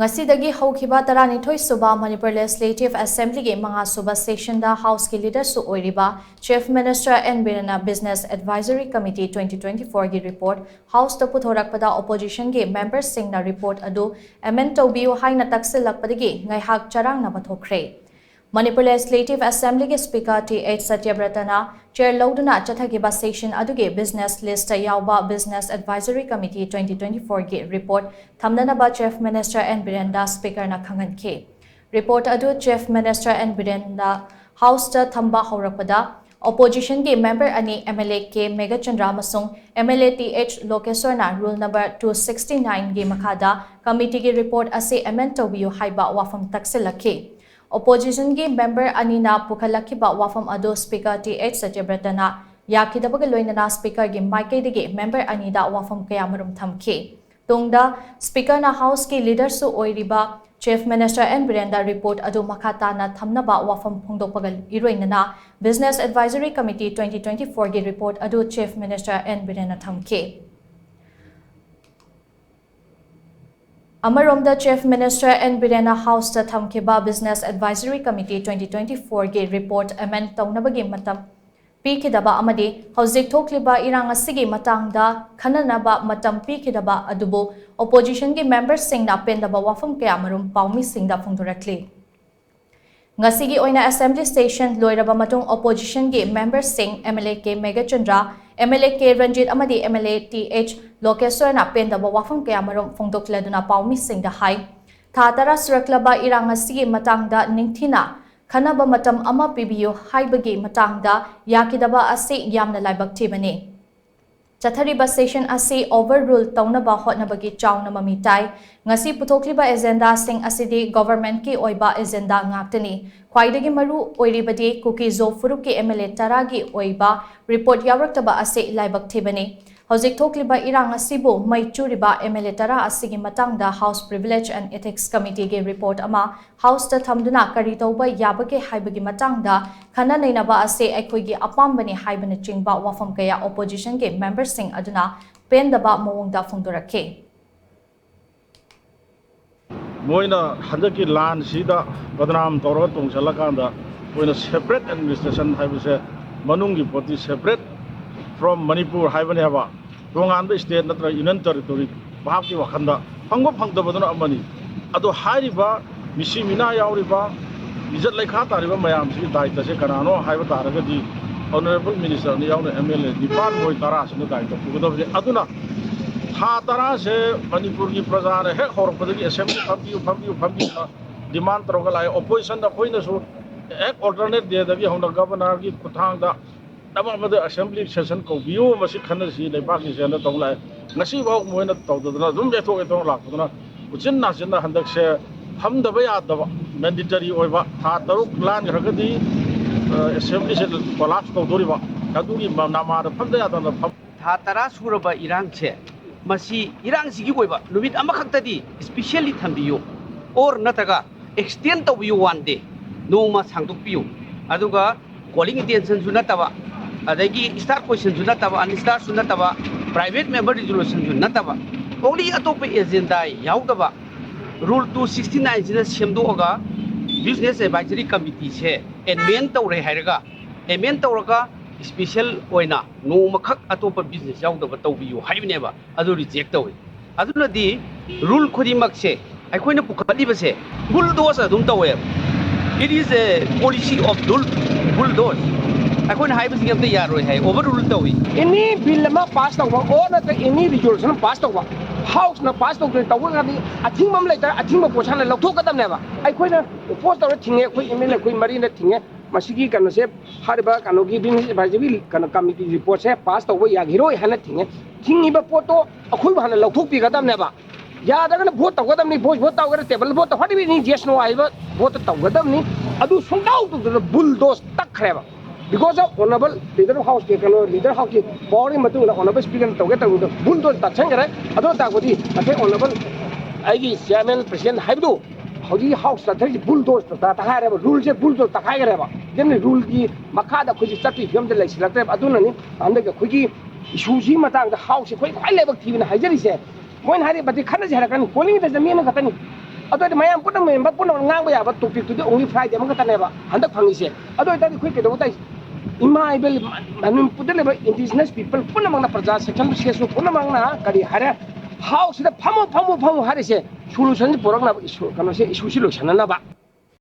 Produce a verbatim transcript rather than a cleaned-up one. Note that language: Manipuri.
ꯉꯁꯤꯗꯒꯤ ꯍꯧꯈꯤꯕ ꯇꯔꯥꯅꯤꯊꯣꯏ ꯁꯨꯕ ꯃꯅꯤꯄꯨꯔ ꯂꯦꯖꯤꯁꯂꯦꯇꯤꯚ ꯑꯦꯁꯦꯝꯕ꯭ꯂꯤꯒꯤ ꯃꯉꯥ ꯁꯨꯕ ꯁꯦꯁꯟꯗ ꯍꯥꯎꯁꯀꯤ ꯂꯤꯗꯔꯁꯨ ꯑꯣꯏꯔꯤꯕ ꯆꯤꯐ ꯃꯤꯅꯤꯁꯇꯔ ꯑꯦꯟ ꯕꯤꯔꯦꯟꯅ business advisory committee twenty twenty ꯐꯣꯔꯒꯤ ꯔꯤꯄꯣꯔꯠ ꯍꯥꯎꯁꯇ ꯄꯨꯊꯣꯔꯛꯄꯗ ꯑꯣꯄꯣꯖꯤꯁꯟꯒꯤ ꯃꯦꯝꯕꯔꯁꯤꯡꯅ ꯔꯤꯄꯣꯔꯠ ꯑꯗꯨ ꯑꯦꯃꯦꯟ ꯇꯧꯕꯤꯌꯨ ꯍꯥꯏꯅ ꯇꯛꯁꯤꯜꯂꯛꯄꯗꯒꯤ ꯉꯥꯏꯍꯥꯛ ꯆꯔꯥꯡꯅꯕ ꯊꯣꯛꯈ꯭ꯔꯦ꯫ ꯃꯅꯤꯄꯨꯔ ꯂꯦꯖꯤꯁꯂꯦꯇꯤꯚ ꯑꯦꯁꯦꯝꯕ꯭ꯂꯤꯒꯤ ꯁ꯭ꯄꯤꯀꯔ ꯇꯤ ꯑꯩꯆ ꯁꯇ꯭ꯌꯕ꯭ꯔꯇꯅ ꯆꯦꯌꯔ ꯂꯧꯗꯨꯅ ꯆꯠꯊꯈꯤꯕ ꯁꯦꯁꯟ ꯑꯗꯨꯒꯤ ꯕꯤꯖꯤꯅꯦꯁ ꯂꯤꯁꯇ ꯌꯥꯎꯕ business advisory committee twenty twenty ꯐꯣꯔꯒꯤ ꯔꯤꯄꯣꯔꯠ ꯊꯝꯅꯅꯕ ꯆꯤꯐ ꯃꯤꯅꯤꯁꯇꯔ ꯑꯦꯟ ꯕꯤꯔꯦꯟꯗ ꯁ꯭ꯄꯤꯀꯔꯅ ꯈꯪꯍꯟꯈꯤ꯫ ꯔꯤꯄꯣꯔꯠ ꯑꯗꯨ ꯆꯤꯐ ꯃꯤꯅꯤꯁꯇꯔ ꯑꯦꯟ ꯕꯤꯔꯦꯟꯗ ꯍꯥꯎꯁꯇ ꯊꯝꯕ ꯍꯧꯔꯛꯄꯗ, ꯑꯣꯄꯣꯖꯤꯁꯟꯒꯤ ꯃꯦꯝꯕꯔ ꯑꯅꯤ, M L A K Meghachandra ꯑꯃꯁꯨꯡ M L A T H ꯂꯣꯀꯦꯁ꯭ꯋꯔꯅ ꯔꯨꯜ ꯅꯝꯕꯔ ꯇꯨ ꯁꯤꯛꯁꯇꯤ ꯅꯥꯏꯟꯒꯤ ꯃꯈꯥꯗ ꯀꯃꯤꯇꯤꯒꯤ ꯔꯤꯄꯣꯔꯠ ꯑꯁꯤ ꯑꯦꯃꯦꯟ ꯇꯧꯕꯤꯌꯨ ꯍꯥꯏꯕ ꯋꯥꯐꯝ ꯇꯛꯁꯤꯜꯂꯛꯈꯤ꯫ ꯑꯣꯄꯣꯖꯤꯁꯟꯒꯤ ꯃꯦꯝꯕꯔ ꯑꯅꯤꯅ ꯄꯨꯈꯠꯂꯛꯈꯤꯕ ꯋꯥꯐꯝ ꯑꯗꯨ ꯁ꯭ꯄꯤꯀꯔ ꯇꯤ ꯑꯩꯆ ꯁꯇ꯭ꯌꯕ꯭ꯔꯇꯅ ꯌꯥꯈꯤꯗꯕꯒ ꯂꯣꯏꯅꯅ ꯁ꯭ꯄꯤꯀꯔꯒꯤ ꯃꯥꯏꯀꯩꯗꯒꯤ ꯃꯦꯝꯕꯔ ꯑꯅꯤꯗ ꯋꯥꯐꯝ ꯀꯌꯥꯃꯔꯨꯝ ꯊꯝꯈꯤ꯫ ꯇꯨꯡꯗ ꯁ꯭ꯄꯤꯀꯔꯅ ꯍꯥꯎꯁꯀꯤ ꯂꯤꯗꯔꯁꯨ ꯑꯣꯏꯔꯤꯕ ꯆꯤꯐ ꯃꯤꯅꯤꯁꯇꯔ ꯑꯦꯟ ꯕꯤꯔꯦꯟꯗ ꯔꯤꯄꯣꯔꯠ ꯑꯗꯨ ꯃꯈꯥ ꯇꯥꯅ ꯊꯝꯅꯕ ꯋꯥꯐꯝ ꯐꯣꯡꯗꯣꯛꯄꯒ ꯏꯔꯣꯏꯅꯅ business advisory committee twenty twenty ꯐꯣꯔꯒꯤ ꯔꯤꯄꯣꯔꯠ ꯑꯗꯨ ꯆꯤꯐ ꯃꯤꯅꯤꯁꯇꯔ ꯑꯦꯟ ꯕꯤꯔꯦꯟꯅ ꯊꯝꯈꯤ꯫ ꯑꯃꯔꯣꯝꯗ, ꯆꯤꯐ ꯃꯤꯅꯤꯁꯇꯔ ꯑꯦꯟ ꯕꯤꯔꯦꯟꯅ ꯍꯥꯎꯁꯇ ꯊꯝꯈꯤꯕ business advisory committee twenty twenty ꯐꯣꯔꯒꯤ ꯔꯤꯄꯣꯔꯠ ꯑꯦꯃꯦꯟ ꯇꯧꯅꯕꯒꯤ ꯃꯇꯝ ꯄꯤꯈꯤꯗꯕ ꯑꯃꯗꯤ ꯍꯧꯖꯤꯛ ꯊꯣꯛꯂꯤꯕ ꯏꯔꯥꯡ ꯑꯁꯤꯒꯤ ꯃꯇꯥꯡꯗ ꯈꯟꯅꯅꯕ ꯃꯇꯝ ꯄꯤꯈꯤꯗꯕ ꯑꯗꯨꯕꯨ ꯑꯣꯄꯣꯖꯤꯁꯟꯒꯤ ꯃꯦꯝꯕꯔꯁꯤꯡꯅ ꯄꯦꯟꯗꯕ ꯋꯥꯐꯝ ꯀꯌꯥꯃꯔꯨꯝ ꯄꯥꯎꯃꯤꯁꯤꯡꯗ ꯐꯣꯡꯗꯣꯔꯛꯂꯤ꯫ ꯉꯁꯤꯒꯤ ꯑꯣꯏꯅ ꯑꯦꯁꯦꯝꯕ꯭ꯂꯤ ꯁꯦꯁꯟ ꯂꯣꯏꯔꯕ ꯃꯇꯨꯡ ꯑꯣꯄꯣꯖꯤꯁꯟꯒꯤ ꯃꯦꯝꯕꯔꯁꯤꯡ M L A K Meghachandra, M L A K Ranjit ꯑꯃꯗꯤ M L A T H ꯂꯣꯀꯦꯁ꯭ꯋꯔꯅ ꯄꯦꯟꯗꯕ ꯋꯥꯐꯝ ꯀꯌꯥꯃꯔꯨꯝ ꯐꯣꯡꯗꯣꯛꯂꯗꯨꯅ ꯄꯥꯎꯃꯤꯁꯤꯡꯗ ꯍꯥꯏ꯫ ꯊꯥ ꯇꯔꯥ ꯁꯨꯔꯛꯂꯕ ꯏꯔꯥꯡ ꯑꯁꯤꯒꯤ ꯃꯇꯥꯡꯗ ꯅꯤꯡꯊꯤꯅ ꯈꯟꯅꯕ ꯃꯇꯝ ꯑꯃ ꯄꯤꯕꯤꯌꯨ ꯍꯥꯏꯕꯒꯤ ꯃꯇꯥꯡꯗ ꯌꯥꯈꯤꯗꯕ ꯑꯁꯤ ꯌꯥꯝꯅ ꯂꯥꯏꯕꯛ ꯊꯤꯕꯅꯤ꯫ ꯆꯠꯊꯔꯤꯕ ꯁꯦꯁꯟ ꯑꯁꯤ ꯑꯣꯚꯔ ꯔꯨꯜ ꯇꯧꯅꯕ ꯍꯣꯠꯅꯕꯒꯤ ꯆꯥꯎꯅ ꯃꯃꯤ ꯇꯥꯏ꯫ ꯉꯁꯤ ꯄꯨꯊꯣꯛꯂꯤꯕ ꯑꯦꯖꯦꯟꯗꯥꯁꯤꯡ ꯑꯁꯤꯗꯤ ꯒꯣꯚꯔꯟꯃꯦꯟꯠꯀꯤ ꯑꯣꯏꯕ ꯑꯦꯖꯦꯟꯗꯥ ꯉꯥꯛꯇꯅꯤ꯫ ꯈ꯭ꯋꯥꯏꯗꯒꯤ ꯃꯔꯨ ꯑꯣꯏꯔꯤꯕꯗꯤ ꯀꯨꯀꯤ-ꯖꯣ ꯐꯨꯔꯨꯞꯀꯤ ꯑꯦꯝ ꯑꯦꯜ ꯑꯦ ꯇꯔꯥꯒꯤ ꯑꯣꯏꯕ ꯔꯤꯄꯣꯔꯠ ꯌꯥꯎꯔꯛꯇꯕ ꯑꯁꯤ ꯂꯥꯏꯕꯛ ꯊꯤꯕꯅꯤ꯫ ꯍꯧꯖꯤꯛ ꯊꯣꯛꯂꯤꯕ ꯏꯔꯥꯡ ꯑꯁꯤꯕꯨ ꯃꯩ ꯆꯨꯔꯤꯕ ꯑꯦꯝ ꯑꯦꯜ ꯑꯦ ꯇꯔꯥ ꯑꯁꯤꯒꯤ ꯃꯇꯥꯡꯗ ꯍꯥꯎꯁ ꯄ꯭ꯔꯤꯚꯤꯂꯦꯖ ꯑꯦꯟ ꯏꯊꯤꯛꯁ ꯀꯃꯤꯇꯤꯒꯤ ꯔꯤꯄꯣꯔꯠ ꯑꯃ ꯍꯥꯎꯁꯇ ꯊꯝꯗꯨꯅ ꯀꯔꯤ ꯇꯧꯕ ꯌꯥꯕꯒꯦ ꯍꯥꯏꯕꯒꯤ ꯃꯇꯥꯡꯗ ꯈꯟꯅ ꯅꯩꯅꯕ ꯑꯁꯤ ꯑꯩꯈꯣꯏꯒꯤ ꯑꯄꯥꯝꯕꯅꯤ ꯍꯥꯏꯕꯅꯆꯤꯡꯕ ꯋꯥꯐꯝ ꯀꯌꯥ ꯑꯣꯄꯣꯖꯤꯁꯟꯒꯤ ꯃꯦꯝꯕꯔꯁꯤꯡ ꯑꯗꯨꯅ ꯄꯦꯟꯗꯕ ꯃꯑꯣꯡꯗ ꯐꯣꯡꯗꯣꯔꯛꯈꯤ꯫ ꯃꯣꯏꯅ ꯍꯟꯗꯛꯀꯤ ꯂꯥꯟꯁꯤꯗ ꯕꯗꯅꯥꯝ ꯇꯧꯔꯒ ꯇꯣꯡꯁꯤꯜꯂꯀꯥꯟꯗ ꯑꯩꯈꯣꯏꯅ separate administration ꯍꯥꯏꯕꯁꯦ, ꯃꯅꯨꯡꯒꯤ ꯄꯣꯠꯇꯤ separate from ꯃꯅꯤꯄꯨꯔ ꯍꯥꯏꯕꯅꯦꯕ, ꯇꯣꯉꯥꯟꯕ state ꯅꯠꯇ꯭ꯔꯒ union territory ꯚꯥꯞꯀꯤ ꯋꯥꯈꯜꯗ ꯐꯪꯕ ꯐꯪꯗꯕꯗꯨꯅ ꯑꯃꯅꯤ꯫ ꯑꯗꯣ ꯍꯥꯏꯔꯤꯕ ꯃꯤꯁꯤ ꯃꯤꯅꯥ ꯌꯥꯎꯔꯤꯕ, ꯃꯤꯖꯠ ꯂꯩꯈꯥ ꯇꯥꯔꯤꯕ ꯃꯌꯥꯝꯁꯤꯒꯤ ꯗꯥꯏꯇꯁꯦ ꯀꯅꯥꯅꯣ ꯍꯥꯏꯕ ꯇꯥꯔꯒꯗꯤ, honourable minister ꯅ ꯌꯥꯎꯅ M L A ꯅꯤꯄꯥꯟ ꯃꯣꯏ ꯇꯔꯥꯁꯤꯅ ꯗꯥꯏꯇ ꯄꯨꯒꯗꯕꯅꯤ꯫ ꯑꯗꯨꯅ ꯊꯥ ꯇꯔꯥꯁꯦ ꯃꯅꯤꯄꯨꯔꯒꯤ ꯄ꯭ꯔꯖꯥꯅ ꯍꯦꯛ ꯍꯧꯔꯛꯄꯗꯒꯤ assembly ꯐꯝꯕꯤꯌꯨ, ꯐꯝꯕꯤꯌꯨ, ꯐꯝꯕꯤꯌꯨꯅ demand ꯇꯧꯔꯒ ꯂꯥꯛꯑꯦ꯫ Opposition ꯗ ꯑꯩꯈꯣꯏꯅꯁꯨ ꯍꯦꯛ alternate day ꯗꯒꯤ ꯍꯧꯅ governor ꯒꯤ ꯈꯨꯠꯊꯥꯡꯗ ꯑꯃ ꯑꯃꯗ assembly session ꯀꯧꯕꯤꯌꯨ, ꯃꯁꯤ ꯈꯟꯅꯁꯤ, ꯂꯩꯕꯥꯛꯀꯤꯁꯦꯅ ꯇꯧ ꯂꯥꯛꯑꯦ꯫ ꯉꯁꯤꯐꯥꯎ ꯃꯣꯏꯅ ꯇꯧꯗꯗꯅ ꯑꯗꯨꯝ ꯌꯩꯊꯣꯛ ꯌꯩꯊꯣꯛ ꯂꯥꯛꯄꯗꯨꯅ ꯎꯆꯤꯟ ꯅꯥꯆꯤꯟꯅ ꯍꯟꯗꯛꯁꯦ ꯐꯝꯗꯕ ꯌꯥꯗꯕ, mandatory ꯑꯣꯏꯕ, ꯊꯥ ꯇꯔꯨꯛ ꯂꯥꯟꯈ꯭ꯔꯒꯗꯤ assembly ꯁꯦ collapse ꯇꯧꯗꯣꯔꯤꯕ, ꯑꯗꯨꯒꯤ ꯅꯃꯥꯗ ꯐꯝꯗ ꯌꯥꯗꯅ ꯐꯝ ꯊꯥ ꯇꯔꯥ ꯁꯨꯔꯕ ꯏꯔꯥꯡꯁꯦ, ꯃꯁꯤ ꯏꯔꯥꯡꯁꯤꯒꯤ ꯑꯣꯏꯕ ꯅꯨꯃꯤꯠ ꯑꯃꯈꯛꯇꯗꯤ specially ꯊꯝꯕꯤꯌꯨ, or ꯅꯠꯇ꯭ꯔꯒ extend ꯇꯧꯕꯤꯌꯨ, one day, ꯅꯣꯡꯃ ꯁꯥꯡꯗꯣꯛꯄꯤꯌꯨ꯫ ꯑꯗꯨꯒ calling attention ꯁꯨ ꯅꯠꯇꯕ, ꯑꯗꯒꯤ star question ꯁꯨ ꯅꯠꯇꯕ, unstar ꯁꯨ ꯅꯠꯇꯕ, private member resolution ꯁꯨ ꯅꯠꯇꯕ, only ꯑꯇꯣꯞꯄ agenda ꯌꯥꯎꯗꯕ, rule two sixty nine ꯁꯤꯅ ꯁꯦꯝꯗꯣꯛꯑꯒ business advisory committee ꯁꯦ amend ꯇꯧꯔꯦ ꯍꯥꯏꯔꯒ, amend ꯇꯧꯔꯒ special ꯑꯣꯏꯅ ꯅꯣꯡꯃꯈꯛ ꯑꯇꯣꯞꯄ business ꯌꯥꯎꯗꯕ ꯇꯧꯕꯤꯌꯨ ꯍꯥꯏꯕꯅꯦꯕ꯫ ꯑꯗꯨ reject ꯇꯧꯏ꯫ ꯑꯗꯨꯅꯗꯤ rule ꯈꯨꯗꯤꯡꯃꯛꯁꯦ ꯑꯩꯈꯣꯏꯅ ꯄꯨꯈꯠꯂꯤꯕꯁꯦ bulldoze ꯑꯗꯨꯝ ꯇꯧꯋꯦꯕ꯫ It is a policy of bulldoze꯫ ꯑꯩꯈꯣꯏꯅ ꯍꯥꯏꯕꯁꯤꯡ ꯑꯝꯇ ꯌꯥꯔꯣꯏ ꯍꯥꯏ, overrule ꯇꯧꯏ꯫ Any bill ꯑꯃ pass ꯇꯧꯕ or ꯅꯠꯇ꯭ꯔꯒ any resolution ꯑꯃ pass ꯇꯧꯕ, house ꯅ pass ꯇꯧꯗꯣꯏ ꯇꯧꯔꯒꯗꯤ ꯑꯊꯤꯡꯕ ꯑꯃ ꯂꯩꯇꯥꯔꯦ, ꯑꯊꯤꯡꯕ ꯄꯣꯠꯁꯥꯅ ꯂꯧꯊꯣꯛꯀꯗꯕꯅꯦꯕ꯫ ꯑꯩꯈꯣꯏꯅ oppose ꯇꯧꯔ ꯊꯤꯡꯉꯦ, ꯑꯩꯈꯣꯏ M L A ꯑꯩꯈꯣꯏ ꯃꯔꯤꯅ ꯊꯤꯡꯉꯦ꯫ ꯃꯁꯤꯒꯤ ꯀꯩꯅꯣꯁꯦ, ꯍꯥꯏꯔꯤꯕ ꯀꯩꯅꯣꯒꯤ business advisory ꯀꯩꯅꯣ committee report ꯁꯦ pass ꯇꯧꯕ ꯌꯥꯈꯤꯔꯣꯏ ꯍꯥꯏꯅ ꯊꯤꯡꯉꯦ꯫ ꯊꯤꯡꯉꯤꯕ ꯄꯣꯠꯇꯣ ꯑꯩꯈꯣꯏꯕꯨ ꯍꯥꯟꯅ ꯂꯧꯊꯣꯛꯄꯤꯒꯗꯕꯅꯦꯕ꯫ ꯌꯥꯗ꯭ꯔꯒꯅ vote ꯇꯧꯒꯗꯕꯅꯤ, voice vote ꯇꯧꯒꯦꯔꯥ, table vote ꯇꯧ, ꯍꯥꯏꯔꯤꯕ yes no ꯍꯥꯏꯕ vote ꯇꯧꯒꯗꯕꯅꯤ꯫ ꯑꯗꯨ ꯁꯨꯡꯇꯧ ꯇꯧꯗꯅ bulldoze ꯇꯛꯈ꯭ꯔꯦꯕ꯫ Because of honourable leader of house ꯀꯤ ꯀꯩꯅꯣ, leader house ꯀꯤ power ꯒꯤ ꯃꯇꯨꯡ ꯏꯟꯅ honourable speaker ꯅ ꯇꯧꯒꯦ ꯇꯧꯕꯗ bulldoze ꯇꯛꯁꯟꯈ꯭ꯔꯦ꯫ ꯑꯗꯨ ꯇꯥꯛꯄꯗꯤ ꯉꯁꯥꯏ honourable ꯑꯩꯒꯤ chairman president ꯍꯥꯏꯕꯗꯨ ꯍꯧꯖꯤꯛ house ꯆꯠꯊꯔꯤꯁꯦ bulldoze ꯇ ꯇꯛꯈꯥꯏꯔꯦꯕ, rule ꯁꯦ bulldoze ꯇꯛꯈꯥꯏꯈ꯭ꯔꯦꯕ꯫ ꯑꯗꯨꯅ rule ꯒꯤ ꯃꯈꯥꯗ ꯑꯩꯈꯣꯏꯁꯦ ꯆꯠꯄꯒꯤ ꯐꯤꯕꯝꯗ ꯂꯩꯁꯤꯜꯂꯛꯇ꯭ꯔꯦꯕ꯫ ꯑꯗꯨꯅꯅꯤ ꯍꯟꯗꯛ ꯑꯩꯈꯣꯏꯒꯤ issue ꯁꯤꯒꯤ ꯃꯇꯥꯡꯗ house ꯁꯦ ꯑꯩꯈꯣꯏ ꯈ꯭ꯋꯥꯏ ꯂꯥꯏꯕꯛ ꯊꯤꯕꯅ ꯍꯥꯏꯖꯔꯤꯁꯦ꯫ ꯃꯣꯏꯅ ꯍꯥꯏꯔꯤꯕꯗꯤ ꯈꯠꯅꯁꯦ ꯍꯥꯏꯔꯛꯀꯅꯤ, polling ꯗ ꯃꯤ ꯑꯃꯈꯛꯇꯅꯤ꯫ ꯑꯗꯨ ꯑꯣꯏꯔꯗꯤ ꯃꯌꯥꯝ ꯄꯨꯝꯅꯃꯛ, ꯃꯦꯝꯕꯔ ꯄꯨꯝꯅꯃꯛ ꯉꯥꯡꯕ ꯌꯥꯕ ꯇꯣꯄꯤꯛꯇꯨꯗꯤ ꯑꯣꯡꯂꯤ ꯐ꯭ꯔꯥꯏꯗꯦ ꯑꯃꯈꯛꯇꯅꯦꯕ ꯍꯟꯗꯛ ꯐꯪꯉꯤꯁꯦ꯫ ꯑꯗꯨ ꯑꯣꯏꯇꯥꯔꯗꯤ ꯑꯩꯈꯣꯏ ꯀꯩꯗꯧꯕ ꯇꯥꯏ? ꯏꯃꯥ ꯏꯕꯦꯜ, ꯃꯅꯤꯄꯨꯔꯗ ꯂꯩꯕ ꯏꯟꯗꯤꯖꯤꯅꯁ ꯄꯤꯄꯜ ꯄꯨꯝꯅꯃꯛꯅ, ꯄ꯭ꯔꯖꯥ ꯁꯦꯛꯁꯟ ꯁꯦꯁꯨ ꯄꯨꯝꯅꯃꯛꯅ ꯀꯔꯤ ꯍꯥꯏꯔꯦ? ꯍꯥꯎꯁꯁꯤꯗ ꯐꯝꯃꯨ, ꯐꯝꯃꯨ, ꯐꯝꯃꯨ ꯍꯥꯏꯔꯤꯁꯦ ꯁꯣꯂꯨꯁꯟꯁꯤ ꯄꯨꯔꯛꯅꯕ, ꯏꯁꯨ, ꯀꯩꯅꯣꯁꯦ, ꯏꯁꯨꯁꯤ ꯂꯣꯏꯁꯤꯟꯅꯅꯕ꯫